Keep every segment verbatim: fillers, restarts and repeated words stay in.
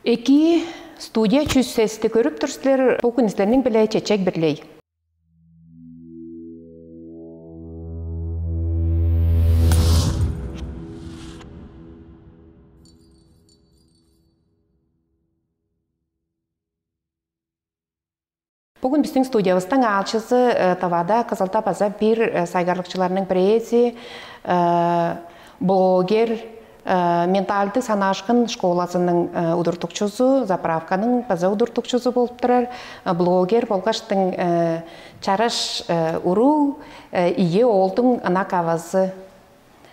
Эки студия чүс сести көрүп тур силер, бүгүн силерниң биле чечек бирлей. Бүгүн биздин студиябыздаң аалчызы Тавада Кызылда база бир сайгарлыкчыларның бирээзи, блогер, менталдык санаашкын школасының удуртукчузу, заправканың база удуртукчузу болуп турар, блогер болгаштың чараш уруу, ийи оолдуң ынак авазы.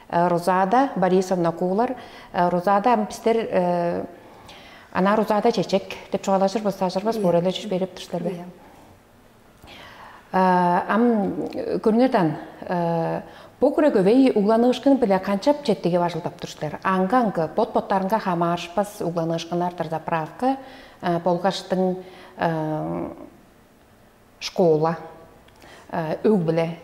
Рузада Борисовна Куулар. Рузада, ам бистер ана Рузада чечек деп чугаалажыр быстаажырбас, бурайлар чүш берип тур силербе? Ам көрүңерден, бо күрек өвей угланыышкын биле канчап четтиги бажылдап тур силер? Аңгы-аңгы бот-боттарынга хамаарышпас угланыышкыннар-дыр заправка болгаштың школа, өг-бүле,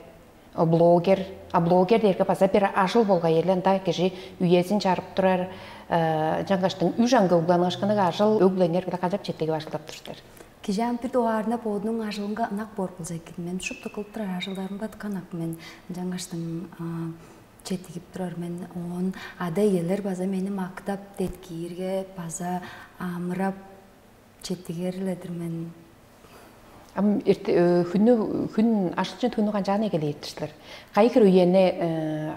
блогер. А блогер дээрге база бир ажыл болгай эле, ында кижи үезин чарып турар, жаңгаштың үш аңгы угланыышкынныг ажыл өг-бүлеңер биле кажап четтиги башылдап тур силер. Кижи ам бир дугаарында бодунуң ажылынга ынак боор болза экен, мен шупту кылып турар ажылдарымга ынак мен, жаңгаштың четтигип турар мен. Оон ада-иелер база мени мактап деткиирге база амырап четтигер-ле-дир мен. Ам эрте хүннү, хүн ашылчын хүннү канчаан эгелээптир силер? Кайы хире үени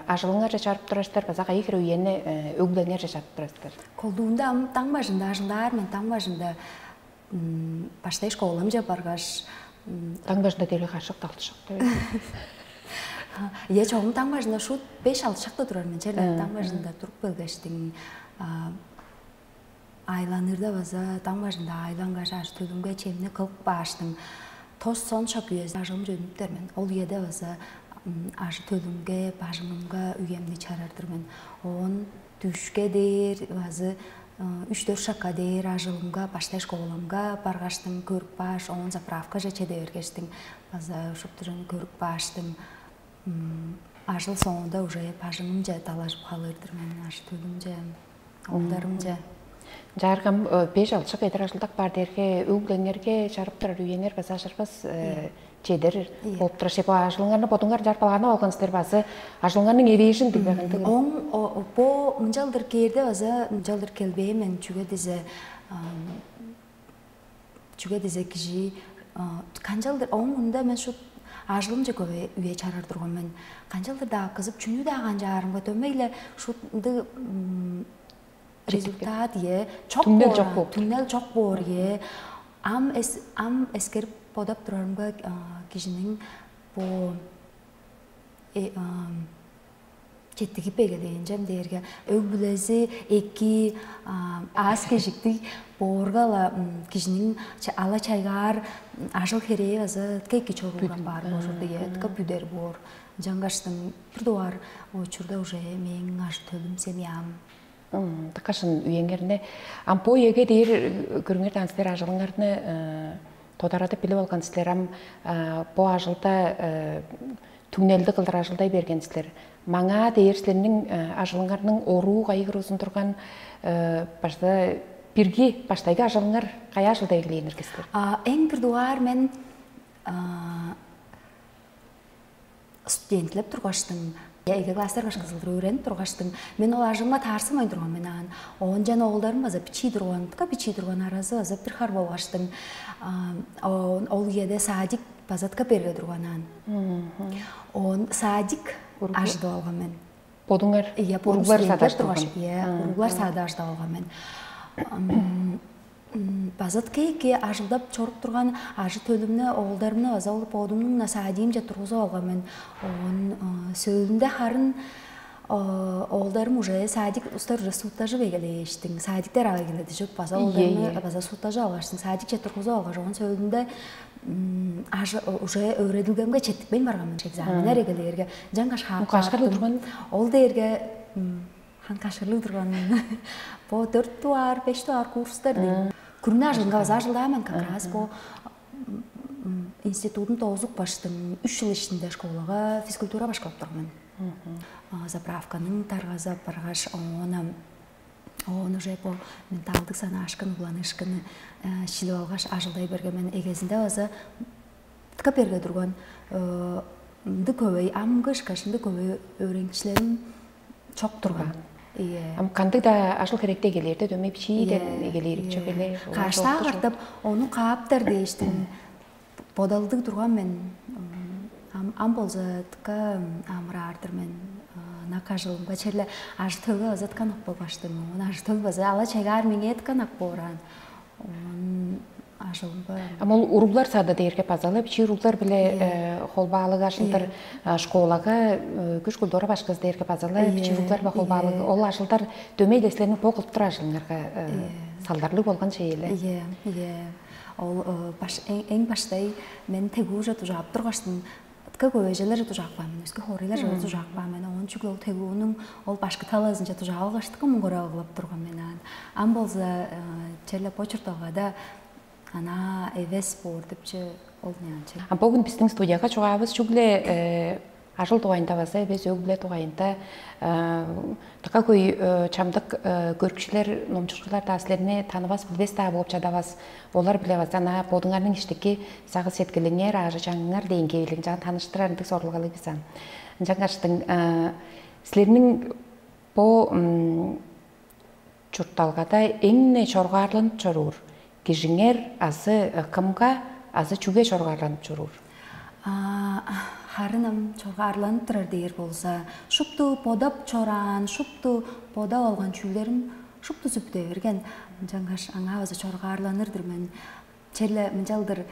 ажылыңарже чарып турар силер база кайы хире үени өглеңерже чарып турар силер? Колдуунда ам таң бажында ажылдаар мен, таң бажында баштай школамча баргаш. Таң бажында дери кашык талтышак деп. Е чогум таң бажында шут беш алты шакта турар мен, черле таң бажында туруп келгештиң. Айланырда база таң бажында айлангаш ажы-төлүмге чемни кылып кааштың, тос сон шак үезин ажылым чөнүптер мен. Ол үеде база ажы-төлүмге, бажыңымга үемни чарардыр мен. Оон дүшке дээр база үч-дөрт шакка дээр ажылымга, баштай школамга баргаштың көрүп кааш, оон заправкаже чеде бергештиң база шуптужун көрүп кааштың. Ажыл соонда уже бажыңымче далажып халыыр-дыр мен, ажы-төлүмче, оолдарымче. Жааргам беш алчык эдер ажылдак бар дээрге өглеңерге чарып турар үйеңер база ажырбас чедер болуп турар шеп ажылыңарны бодуңар жарпалаанып алган силер базы ажылыңарның эвээжин билбегендиг. Оң бо мынчалдыр кээрде база мынчалдыр келбээн мен, чүге дизе чүге дизе кижи канчалдыр оң мында мен шут ажылымче көбе үе чарар турган мен. Канчалдыр-даа кызып чүнү-даа канчаарымга дөмей-ле шут ындыг результат, ие, чок түңнел чок боор, түңнел чок боор, ие. Ам эс ам эскерип бодап турарымга кижиниң бо четтигип эгелээнчем дээрге өг-бүлези эки, аас-кежиктиг боорга-ла кижиниң ала-чайгаар ажыл-херээ база дыка эки чоруурган баар болур, дыка бүдер боор. Ынчангаштың бир дугаар учурда уже мээң ажы-төлүм, семьям. Дыка шын үеңерне. Ам бо үеге дээр көрүңер даан силер ажылыңарны тодарадып билип алган силер. Ам бо ажылда түңнелди кылдыр ажылдай берген силер. Маңаа дээр силерниң ажылыңарның оруу кайы кырыызын турган, башта бирги баштайгы ажылыңар каяа ажылдай эгелээннер силер? Эң бир дугаар мен студентлеп тургаштың, эге класстар башкызылдыр өөренип тургаштың, мен ол ажылыма таарсымайн турган мен аан. Оон жана оолдарым база бичии турган, дыка бичии турган, аразы база бир хар болгаштың, ол үеде садик база дыка берге турган аан. Оон садик ажыдып алган мен. Бодуңар? Иә, уруглар садаш турган. Иә, уруглар садаш алган мен. База кээки ажылдап чоруп турган ажы төлүмнү, оолдарымны база ол боодумнуң насаадиимче тургузуп алган мен. Оон сөөлүнде харын оолдарым уже садик устар уже сууттажып эгелээштиң. Садиктер ага келеди чоп база оолдарымны база сууттажып алгаштың. Садикче тургузуп алгаш, оон сөөлүнде уже өөредилгемге четтикпейн барган мен экзаменнер эгелээрге. Жаңгаш хаап кашкарлы турган. Ол дээрге хан кашкарлы турган. Бо төрт дугаар, беш дугаар курстар дейм. Күрүнү ажылынга база ажылдаа мен как раз бо институтун тоозуп баштым. Үч жыл ичинде школага физкультура башкалап турган мен. Заправканың таргазы апаргаш, оона Оон уже бо менталдык санаашкын, угланыышкынны шилип алгаш, ажылдай берген мен. Эгезинде база тыка берге турган ындыг көбөй, амгы ышкаш ындыг көбөй өөреникчилерим чок турган. Ийе. Ам кандыг-даа ажыл херекте эгелээрде дөмей бичииден эгелээр чок эле. Каштаа кыртып, ону кааптар дээштин бодалдыг турган мен. Ам болза тыка амыраардыр мен. Нак ажылымга черле ажы төлгө азаткан окпо баштым. Ону ажы төл база ала чайгаар меңээ ткан ак боораан. Оон ажылымга. Ам ол уруглар сада дээрге базалы бичи уруглар биле холбаалыг ажылдар школага күш культура башкызы дээрге базалы бичи уруглар ба холбаалыг ол ажылдар дөмей деслерни бо кылып тур ажылыңарга салдарлыг болган чей эле. Ие, ие. Ол баш эң баштай мен тегүү уже дужаап тургаштым. Ытка көбежелер дужаап каан мен, өске хоорайлар дужаап каан мен. Оон чүгле ол тегүүнүң ол башкы талазынча дужаап алгаштыкка муңгура ыглап турган мен аан. Ам болза черле бо чуртталгада ана эвес боор депчи ол нянчы. А бөгүн биздин студияга чугаабыз чүгле ажыл дугайында база эвес өг-бүле дугайында така хөй чамдык көрүкчүлер, номчукчулар-даа силерни танывас, билбес-даа болуп чадавас. Олар биле база ана бодуңарның иштики сагыш сеткилиңер, аажы чаңыңар дээн кевилиң чаан таныштырар ындыг сорулгалыг бис ан. Ынчангаштың силерниң бо чуртталгада эң-не чоргаарланып чоруур кижиңер азы кымга азы чүге чоргаарланып чоруур? Харын ам чоргаарланып турар дээр болза, шупту бодап чораан, шупту бодап алган чүүлдерим шуптузу бүде берген. Ынчангаш аңаа база чоргаарланыр-дыр мен. Черле мынчалдыр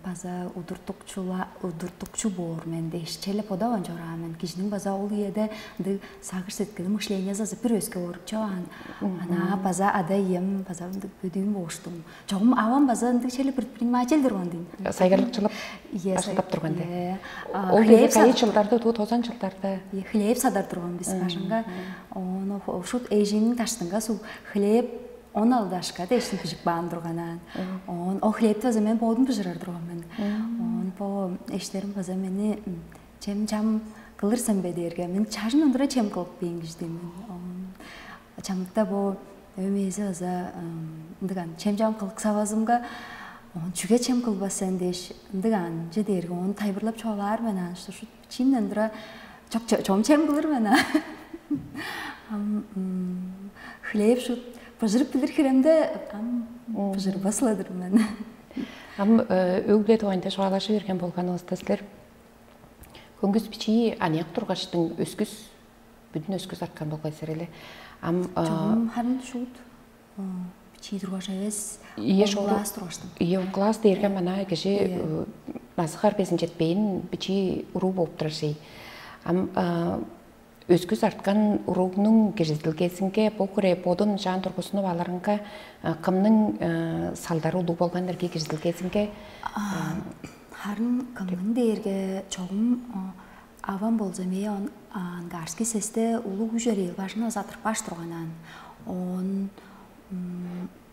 база удуртукчула удуртукчу боор мен дээш, черле бодаван чораан мен. Кижиниң база ол үеде ындыг сагыш сеткили, мышлениязы бир өске өөрүпчүваан. Ана база ада ием база ындыг бөдүүн бооштум. Чогум авам база ындыг черле предприниматель турган дейм. Сайгарлыкчылап Ие, ажылдап турган де. Ие. Ол Хлеб кайы жылдарда, туу тозан жылдарда? Хлеб садар турган бис бажыңга. Ону шут эжиниң даштынга суг хлеб он алдашка дээшин бижип баан турган аан. Оон ол хлебти база мен боодум быжырар турган мен. Оон бо эштерим база мени чем чам кылыр сен бе дээрге, мен чажын ындыра чем кылып бээн кижи мен. Оон чамдыкта бо өмээзи база ындыган чем чам кылыксавазымга, оон чүге чем кылбас сен дээш ындыган че дээрге, ону тайбырлап чугаалаар мен аан, что шут бичиимден тура чок чом чем кылыр мен аан. Ам хлеб шут быжырып билир хиремде ам быжырбас-ла-дыр мен. Ам өг-бүле дугайында чугаалажы берген болганывыста силер көңгүс бичии аныяк тургаштың өскүс, бүдүн өскүс арткан болгай силер эле. Ам Чогум харын шуут бичии тургаш эвес. Ие шуут класс тургаштым. Ие класс дээрге мана кижи назы хар безин жетпейин бичии уруу болуп турар шей. Ам өскүс арткан уругнуң киржидилгезинге бо хире бодун чаан тургузунуп алырынга кымның салдары улуг болган эрге киржидилгезинге? Харын кымның дээрге чогум авам болза мээ он ангарский сесте улуг үжер эл бажын озатырып баш турганан. Он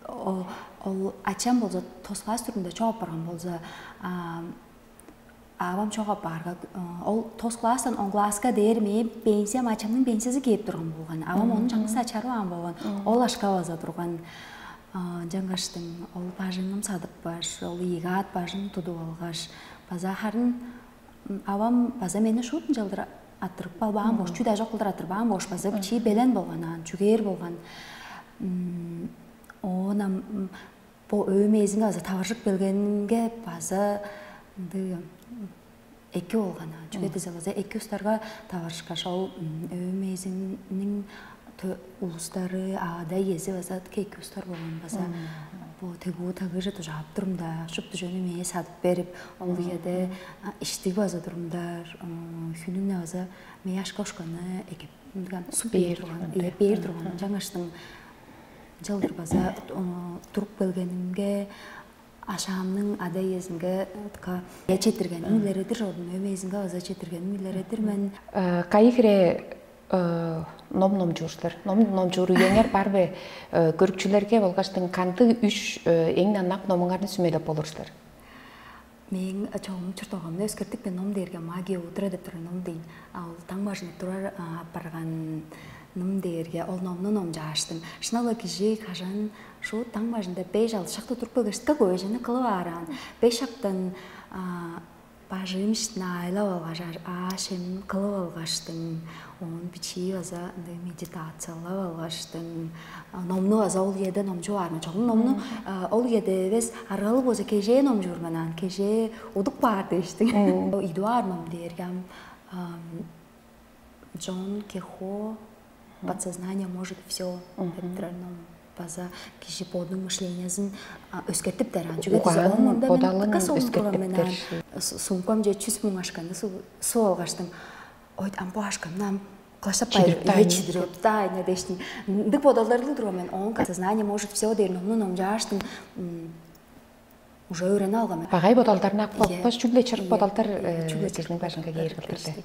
ол ачам болза тос класс түрүндө чогуп барган болза, авам чогап баарга, ол тос класстан он класска дээр мээ пенсиям ачамның пенсиясы кээп турган болган. Авам ону чаңгыс ачарып аан болган. Ол ашка база турган. Жаңгаштың ол бажыңым садыппаш, ол ийигаат бажын тудуп алгаш, база харын авам база мени шуут ынчалдыр аттырып албаан бош, чүү-даа чок кылдыр аттырбаан бош, база бичии белен болган аан, чүгээр болган. Оон ам бо өөм ээзинге база таваржып келгенинге база ындыг эки болган аан. Чүге дизе база эки устарга таварышкаш, ол өөм ээзиниң улустары, аада иези база эки устар болган база бо тегүү тагыжы дужаап турумда, шупту чүвени мээ садып берип, ол үеде иштиг база турумда, хүнүң база мээ ашка ушканы экип, суп бээр турган, бээр турган. Жаңаштың жылдыр база туруп келгенимге, ашаамның ада иезинге четиргенин билер эдир, жодун өөм ээзинге база четиргенин билер эдир мен. Кайы хире ном номчуур силер? Ном номчуур үеңер бар бе? Көрүкчүлерге болгаштың кандыг үш эң ынак номуңарны сүмелеп болур силер? Мээң чогум чуртталгамны өскертип мен ном дээрге «Магия утра» деп турар ном дейн. А ол таң бажында турар апарган Ным дээрге ол номну номчааштым. Шынап-ла кижи кажан шуут таң бажында беш алды шакта туруп келгештиң көжени кылып аараан. Беш шактан бажыым иштин айлап алгаш, ааш эм кылып алгаштың, оон бичии база ындыг медитациялап алгаштың, номну база ол үеде номчуп аармын. Чогум номну ол үеде эвес, аргалы болза кежээ номчуур мен аан, кежээ удуп баар дээштиң. Идуаар ном дээрге ам Джон Кехо «Подсознание может все» деп турар ном. База кижи бодунуң мышлениязын өскертиптер аан. Чүге десе ол номда мен бодалын така соңун турган мен аан. Сумкам же чүс муң ашканны суп алгаштым. Ой, ам бу ашкамны ам кылаштап байыр, чидирип даайны дээштим. Ындыг бодалдарлыг турган мен. Оон «Подсознание может все» дээр номну номчааштым. Уже өөренип алган мен. Багай бодалдарны ап болбас, чүгле чырык бодалдар чүгле кижиниң бажынга кээр кылдырды.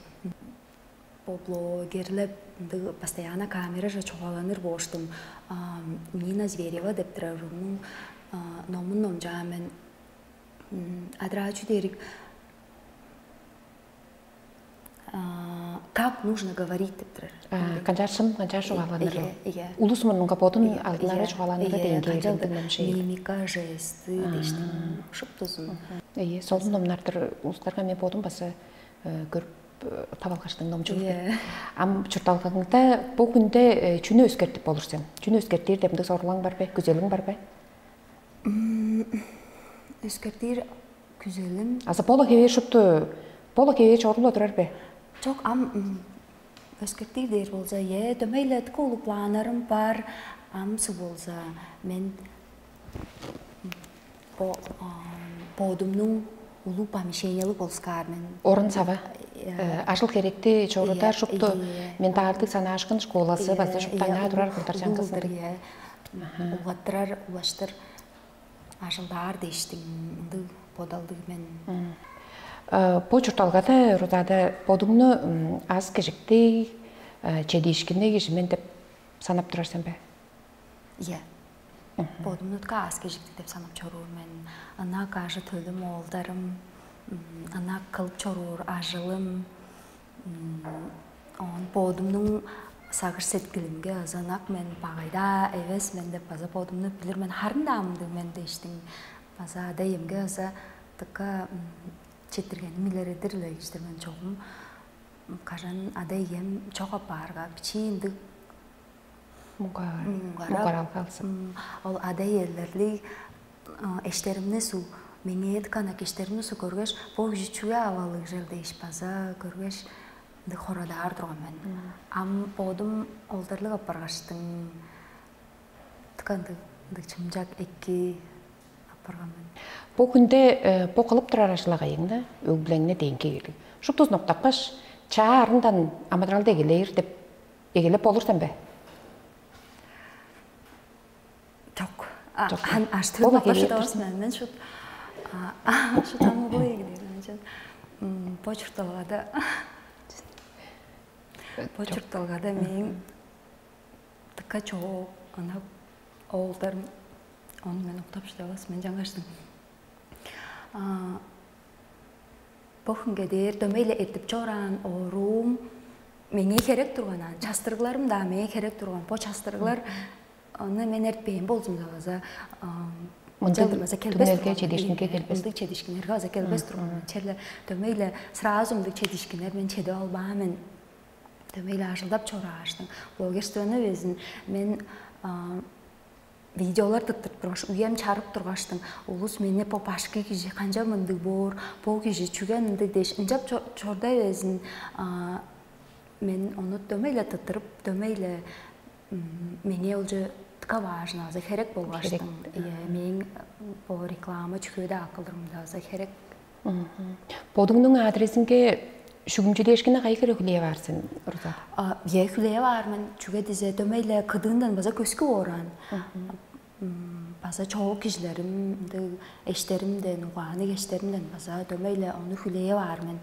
Бо блогерлеп ындыг постоянно камераже чугааланыр бооштум. Нина Зверева деп турар уругнуң номун номчаан мен. Адыраа чү дээрик «Как нужно говорить» деп турар. Канчаар шын, канчаар чугааланыр. Улус мурнунга бодун алдынары чугааланыры деген кээрдиң ном шеер. Мимика, жесты дээштиң шуптузун. Солун номнардыр улустарга мен бодум база көрүп таап алгаштың номчур. Ам чуртталгаңда бу күндө чүнү өскертип болур сен? Чүнү өскертир деп ындыг сорулгаң бар бе? Күзелиң бар бе? Өскертир күзелим. Азы бола хевээр шупту, бола хевээр чорулуп турар бе? Чок, ам өскертир дээр болза, е, дөмей-ле дыка улуг планнарым бар. Ам су болза, мен бо бодумнуң улуг помещениялыг болускаар мен. Орун сава. Ажыл херекти чорудар шупту. Мен даардыг санаашкын школасы база шуптаңаа турар кылдырчаң кызылдыр. Улгаттырар улаштыр ажылдаар дээштиң ындыг бодалдыг мен. Бу чуртталгада, Рузада, бодуңну аз кижиктиг, чедиишкинниг кижи мен деп санап турар сен бе? Иә. Бодумну дыка аз кижиктиг деп санап чоруур мен. Ынак ажы төлүм оолдарым, ынак кылып чоруур ажылым, оон бодумнуң сагыш сеткилимге аза ынак мен, багайда эвес мен деп база бодумну билир мен, харын-даа мындыг мен дээштиң. База ада-иемге база дыка четтиргеним илередир эле кижидир мен чогум. Кажан ада-ием чок апаарга, бичии ындыг муңгаралга алзын. Ол ада-иелерлиг эштеримни су, меңээ дыка ынак эштеримни су көргеш, бо кижи чүге авалыг чел дээш база көргеш, ындыг хорадаар турган мен. Ам бодум олдарлыг апаргаштың, дыка ындыг, ындыг чымчак эки апарган мен. Бу хүнде бо кылып турар ажыл-агайыңны, өг-бүлеңни дээнге келдиг. Шуптузун октапкаш, чаа арындан амыдыралды эгелээр деп эгелеп болур сен бе? Чок. Чок. Аш төлүп башы давас мен. Мен шут. Шут аны бу эгелээр. Мен бо чуртталгада. Бо чуртталгада мен дыка чоо ана оолдар, ону мен октап шыдавас мен жаңаштым. Бо хүнге дээр дөмейле эртип чораан оруум меңээ херек турган, частырыгларым-даа меңээ херек турган. Бо частырыглар аны мен эртпээн болзумза база мындыг база келбес турган. Чедишкинге келбес. Мындыг чедишкинерге база келбес турган. Черле дөмейле сразу мындыг чедишкинер мен чедип албаан мен. Дөмейле ажылдап чорааштың. Блогерствону безин мен видеолар тыттырып тургаш, уям чарып тургаштың, улус мени бо башкы кижи канча мындыг боор, бо кижи чүге мындыг дээш, ынчап чордай безин. Мен ону дөмейле тыттырып, дөмейле меңээ олче дыка важно азы херек болгаштың. Иә, мен бо реклама чүгөөдө акылдырымда азы херек. Бодуңнуң адресинге шүгүмчүдээшкини кайы хире хүлээп аар сен, Руза? Е, хүлээп аар мен, чүге дизе дөмейле кыдыындан база көскү оораан. База чогуу кижилерим, ындыг эштеримден, угаанныг эштеримден база дөмейле ону хүлээп аар мен.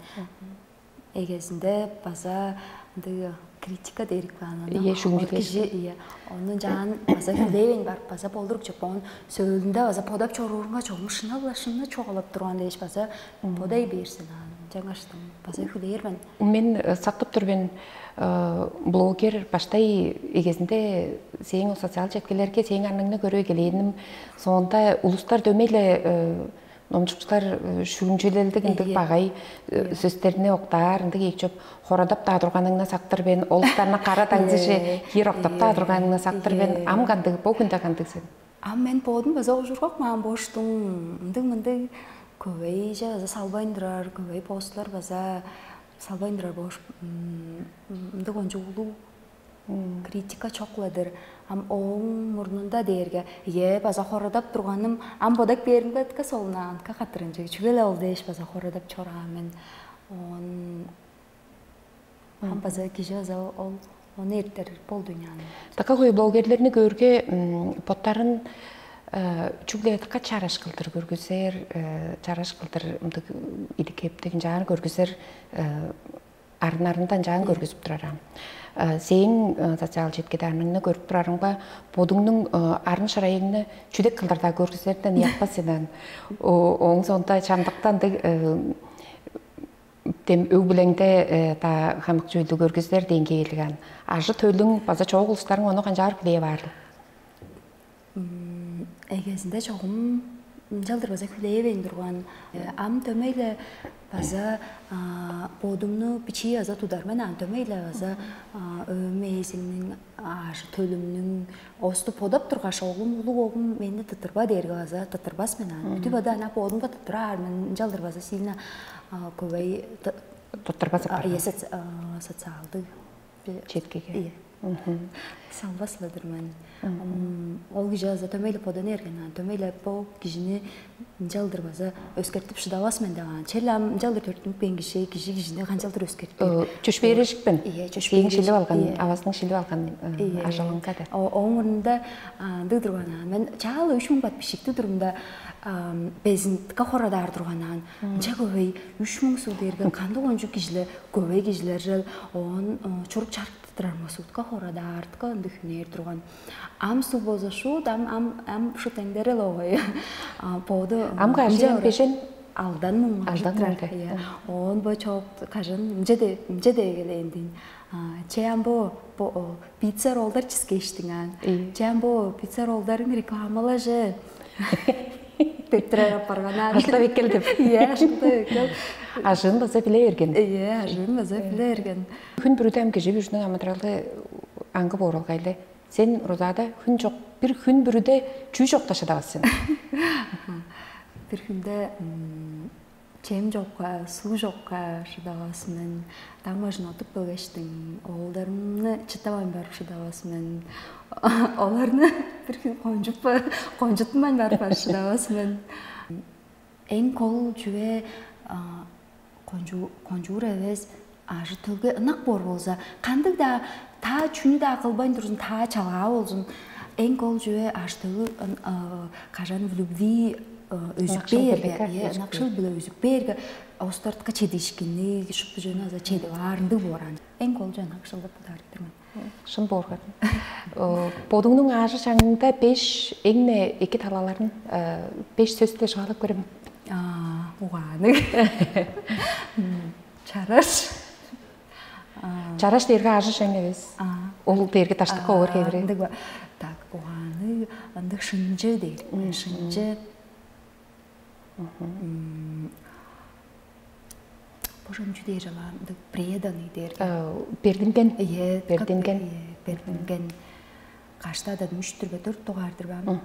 Эгезинде база ындыг критика дээрик баан. Ие, шүгүмчүдээшкин. Кижи, ие, ону жаан база хүлээбейн барып база болдурук чоп. Оон сөөлүнде база подап чоруурунга чогум шынап-ла шынны чугаалап турган дээш база бодай бээрсин аан. Жаңаштым база хүлээр мен. Мен сактып тур мен, блогер баштай эгезинде сээң ол социал четкилерге сээң арныңны көрүп эгелээним соонда улустар дөмей-ле номчукчулар шүүмчүлелдиг ындыг багай сөстерни октаар ындыг ийик чоп хорадап-даа турганыңны сактыр мен, олустарны кара даңзыже киир октап-даа турганыңны сактыр мен. Ам кандыг, бо хүнде кандыг сен? А мен бодум база ужургак маан боштуң, ындыг-мындыг көбейже база салбайн турар, көбей посттар база салбайн турар бош. Ындыг ончуг улуу критика чок-ладыр. Ам ооң мурнунда дээрге, ие, база хорадап турганым, ам бодак бээримге ытка солунаанка катырынчыг. Чүге-ле ол дээш база хорадап чораан мен. Он Ам база кижи база ол ону эртер болду няны. Така хөй блогерлерни көөрге боттарын чүгле така чараш кылдыр көргүзер, чараш кылдыр ымдык идик кептиг ынчаар көргүзер, арын-арындан ынчаан көргүзүп турар ам. Сээң социал четкиде арныңны көрүп турарымга бодуңнуң арын шырайыңны чүдек кылдырдаа көргүзерден ыякпас сен ан. Ооң соонда чамдыктан дег Дем өг-бүлеңде-даа хамык чүүлдү көргүзер дээн киилиган. Ажы-төлүң база чоок улустарың ону канчаар хүлээп аарыл? Эгезинде чогум ынчалдыр база хүлээбейн турган. Ам дөмей-ле база бодумну бичии база тудар мен, ам дөмей-ле база өөм ээзиңниң ажы-төлүмнүң осту подап тургаш, оглум, улуг оглум мени тыттырба дээрге база тыттырбас мен аны. Бүтүп ада ана боодумга тыттыраар мен, ынчалдыр база сильно көбей тыттырбас апарган. Социалдыг четкиге. Ие. Салбас-ладыр мен. Ол кижи база дөмейлеп бодан эрген, дөмейлеп бо кижини ынчалдыр база өскертип шыдавас мен деп аан. Чел ам ынчалдыр төрттүнүп бен киши, кижи кижини канчалдыр өскертип. Чөшпээрежикпен. Ие, чөшпээрежик. Шилип алган, авазының шилип алган ажалыңга деп. Ооң мурнунда ындыг турган аан. Мен чаалы үч муң бат бишикти турумда безинтикке хорадаар турган аан. Ынча көбей үч муң суу дээрге кандыг ончук кижилер, көбей кижилер жел оон чурук чарык турар мосуутка хорадаарытка ындыг хүнээр турган. Ам суг болза шуут, ам ам ам шут эңдерел огай. Боду Ам кажыян бежен алдан муңга Алдан муңга. Оон бо чоок кажан ымча де ымча дегеле эндин. Че ам бо бо пицца роллдар чизкештиң аан. Че ам бо пицца роллдарын рекламалаже. Деп турар апарган аан. Аштап эккел деп. Иә, аштап эккел. Ажын база биле берген. Иә, ажын база биле берген. Хүн бүрүдө ам кижи бүрүнүң амыдыралды аңгы бооралгайлы. Сен рузада хүн жок, бир хүн бүрүдө чүү жокта шыдавас сен? Бир хүндө чем жокка, суу жокка шыдавас мен. Таң бажын отуп келгештиң, оолдарымны чытавайн барып шыдавас мен. Оларны бир хүн кончуп кончутмайн барып шыдавас мен. Эң кол чүве кончуур эвес, ажы төлгө ынак боор болза, кандыг-даа таа чүнү-даа кылбайн турзун, таа чалгаа болзун, эң кол чүве ажы төлү кажан в любви өзүп бээрге, ынакшыл биле өзүп бээрге, остортка чедишкинни шупту жөнү аза чедип аарындыг боор ан. Эң кол жөн акшылдап кудаар мен. Шын боорган. Бодуңнуң аажы чаңыңда беш эң-не эки талаларын беш сөстү шаалап көрөм. Угааныг. Чараш. Чараш дээрге аажы чаң эвес. Ол дээрге даштыкка овар хевири. Ындыг ба? Так, угааныг, ындыг шынчы дээр. Шынчы. Божомчу дээр алаандыг преданный дээр. Бердинген. Ие, Бердинген. Бердинген. Каштаада мүштүрбе дөрт дугаардыр ба?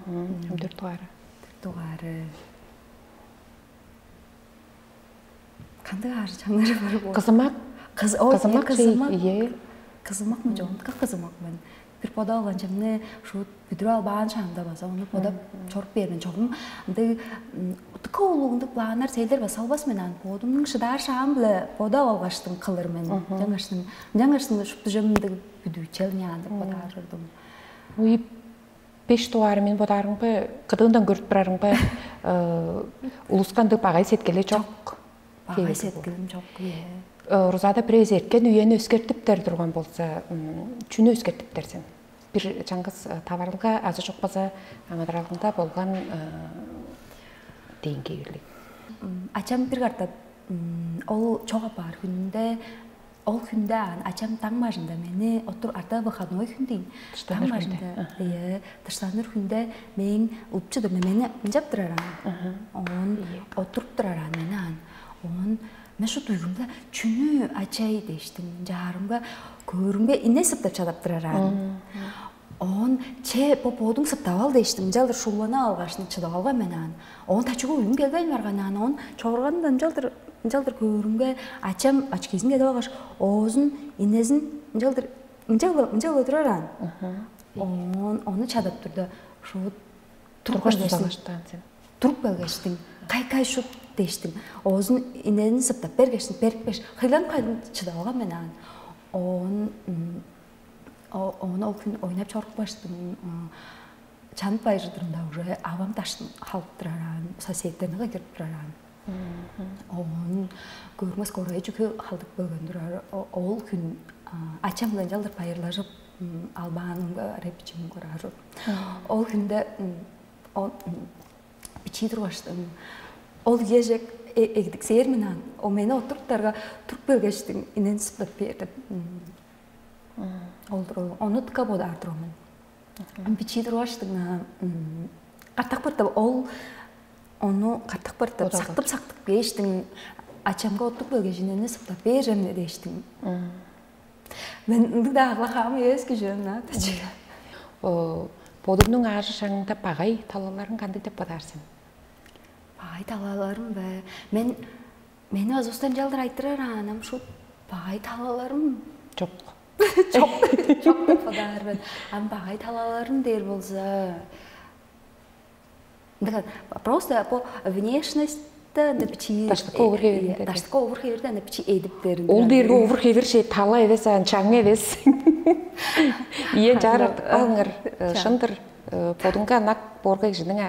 Дөрт дугаары. Дөрт дугаары. Кандай аар чаңнары бар бу? Кызымак. Кыз о, кызымак кызымак. Ие. Кызымак мы жон? Как кызымак мен? Бир бода алган чемне шут бүдүрүп албаан шаамда база ону бодап чоруп бээр мен. Чогум ындыг утка улугунду планнар селдер база салбас мен ан. Бодумнуң шыдаар шаам биле бодап алгаштым кылыр мен. Жаңаштым. Жаңаштым шупту жемдиг бүдүүчел няандыр бодаар ырдым. Уй беш дугаары мен бодаарымга кыдыындан көрүп турарымга улуска ындыг багай сеткили жок. Багай сеткилим жок. Рузада бирээзи эрткен үени өскертиптер турган болза, чүнү өскертиптер сен? Бир чаңгыс таварылга азы чок база амыдыралында болган дейинге үрлүг. Ачам бир катап Ол чок апаар хүнүнде, ол хүнде аан ачам таң бажында мени оттур арда выходной хүн дейн. Таң бажында, ие, дыштаныр хүнде мээң улупчудурда мени ынчап турар аан. Оон оттуруп турар аан мени аан. Оон мен шут уйгумда чүнү ачай дээштим. Чаарымга көөрүмге ине сыптап чадап турар аан. Оон че бо бодуң сыптап ал дээштим. Ынчалдыр шуулана алгашны чыдып алган мен аан. Оон тачуга уйгум келбейн барган аан. Оон чогургандан ынчалдыр ынчалдыр көөрүмге ачам очкизин кедип алгаш, оозун инезин ынчалдыр ынча ынча турар аан. Оон ону чадап турда шуут туруп Тургаш келгештиң. Тузалаштаан сен. Туруп келгештиң. Кай кай шут дээштиң. Оозун инезин сыптап бергештиң, берипкеш, хыйлан кайдын чыдып алган мен аан. Оон м, о- ону ол күн ойнап чорупкаштым. М, Чанып байжыдырында уже авам даштын халып турар аан, соседтерни кыйгырып турар аан. Оон көрмес корай чүкү халдык бөлгөн турар. Ол күн ачам ынчалдыр байырлажып албаанымга репчим көрөр. Ол хүндө бичии тургаштым. Ол ежек эгдиксээр мен аан. О мени оттуруптарга туруп келгештиң инен сыптап бээр деп олдур ону тыка бодаар турган мен. Бичии тургаштың катак быртып ол ону катак быртып сактып сактып кээштиң ачамга оттук бөлгежинени сыптап бээр эмне дээштиң. Мен ындыг-даа аглахаам эвес кижи ынаа. Бодуңнуң аажы шагыңда багай талаларың кандыг деп бодаар сен? Багай талаларым бе? Мен мени азустан жалдыр айтырар аанам шут багай талаларым. Чок. Чок. Чок деп бодаар мен. Ам багай талаларым дээр болза, ындыган просто по внешность да ында бичии Даштыкка овур хевиринде. Даштыкка овур хевирде анда бичии эдип берин. Ол дээрге овур хевир ше тала эвес аан чаңы эвес. Ие жаар артык баалыңар шындыр бодуңга ынак боорга кижиниң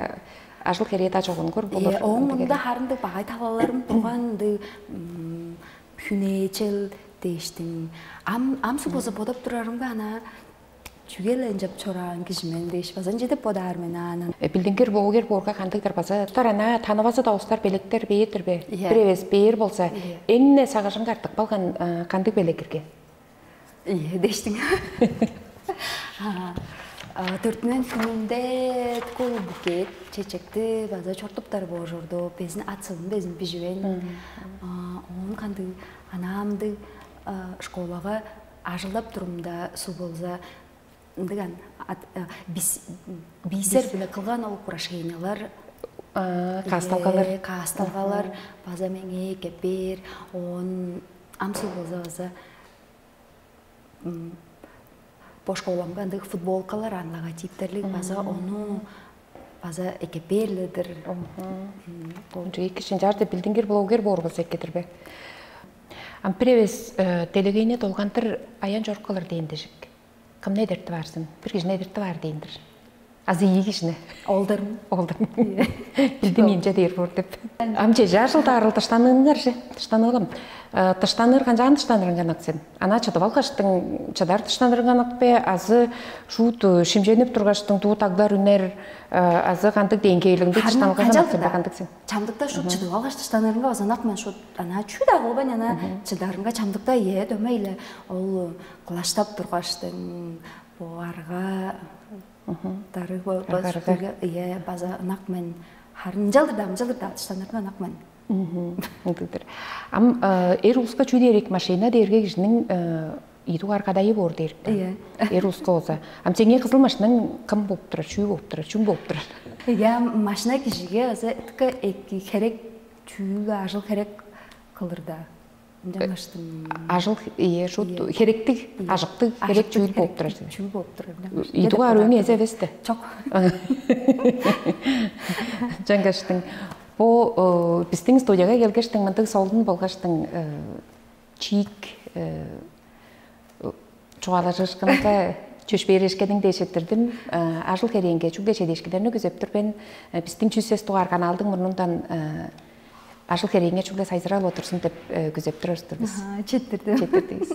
ажыл херээ да чогун көр болур. Оң мында харынды багай талаларым турган ынды хүнээчел дээштиң. Ам ам су болза бодоп турарымга ана чүгел ынчап чораан кижи мен дээш база ынча деп бодаар мен аанын. Билдингир боогер боорга кандыгдыр база тар ана танывазы да устар белектер бээр бе? Бир эвес бээр болза, эң-не сагыжыңга артып калган кандыг белек ирген? Ийе дээштиң. Төртүнен хүнүнде кул букет чечекти база чортуптар боожурду. Безин ат сылын безин биживен. Оон кандыг анаамды школага ажылдап турумда су болза ындыган бисер биле кылган ол украшениялар каасталгалар каасталгалар база меңээ кепээр. Оон ам су болза база бо школамга ындыг футболкалар аан логотиптерлиг база ону база эке бээрледир. Кончуг эки шинчаарда билдингир блогер боор болза экедир бе? Ам бир эвес делегейни долгандыр аян чорук кылыр дээн дижик. Кымны эдертип аарзын? Бир кижини эдертип аар дээн-дир. Азы ийи кижини. Олдорун. Олдорун. Билдим ийинче дээр боор деп. Ам чеже ажылдаарыл дыштаныыңар же. Дыштаныылым. Дыштаныыр канчаан дыштанырыңга ынак сен? Ана чыдып алгаштың чыдар дыштанырыңга ынак бе? Азы шуут шимченип тургаштың дуу таглар үнер азы кандыг деңгээлиңде дыштанылган ынак сен бе кандыг сен? Чамдыкта шут чыдып алгаш дыштанырынга база ынак мен шут ана чүү-даа кылбайн ана чыдарынга чамдыкта ээ дөмей эле ол кылаштап тургаштың бо арга дарыг болбас Арга. Ийе база ынак мен харын ынчалдыр да ынчалдыр да дыштанырынга ынак мен. Ындыгдыр. Ам эр улуска чүү дээрик машина дээрге кижиниң ийи дугаар кадайы боор дээрик да. Эр улуска болза. Ам сеңээ кызыл машинаң кым болуп турар, чүү болуп турар, чүң болуп турар? Я машина кижиге аза ытка эки херек чүүлү ажыл херек кылыр да. Ынчангаштым. Ажыл ие шут херектиг, ажыктыг херек чүүл болуп турар. Чүүл болуп турар. Ийи дугаар өңү эзе эвес да. Чок. Жаңгаштың. Бу биздин студияга келгештиң мындыг солдун болгаштың чиик чугаалажыышкынга чөпшээрешкениң дээш эртирдим. Ажыл херээнге чүгле чедиишкиннерни күзеп тур мен. Биздин чүс сес дугаар каналдың мурнундан ажыл херээңе чүгле сайзырал отурзун деп күзеп турар бис. Четтирдим. Четтирдивис.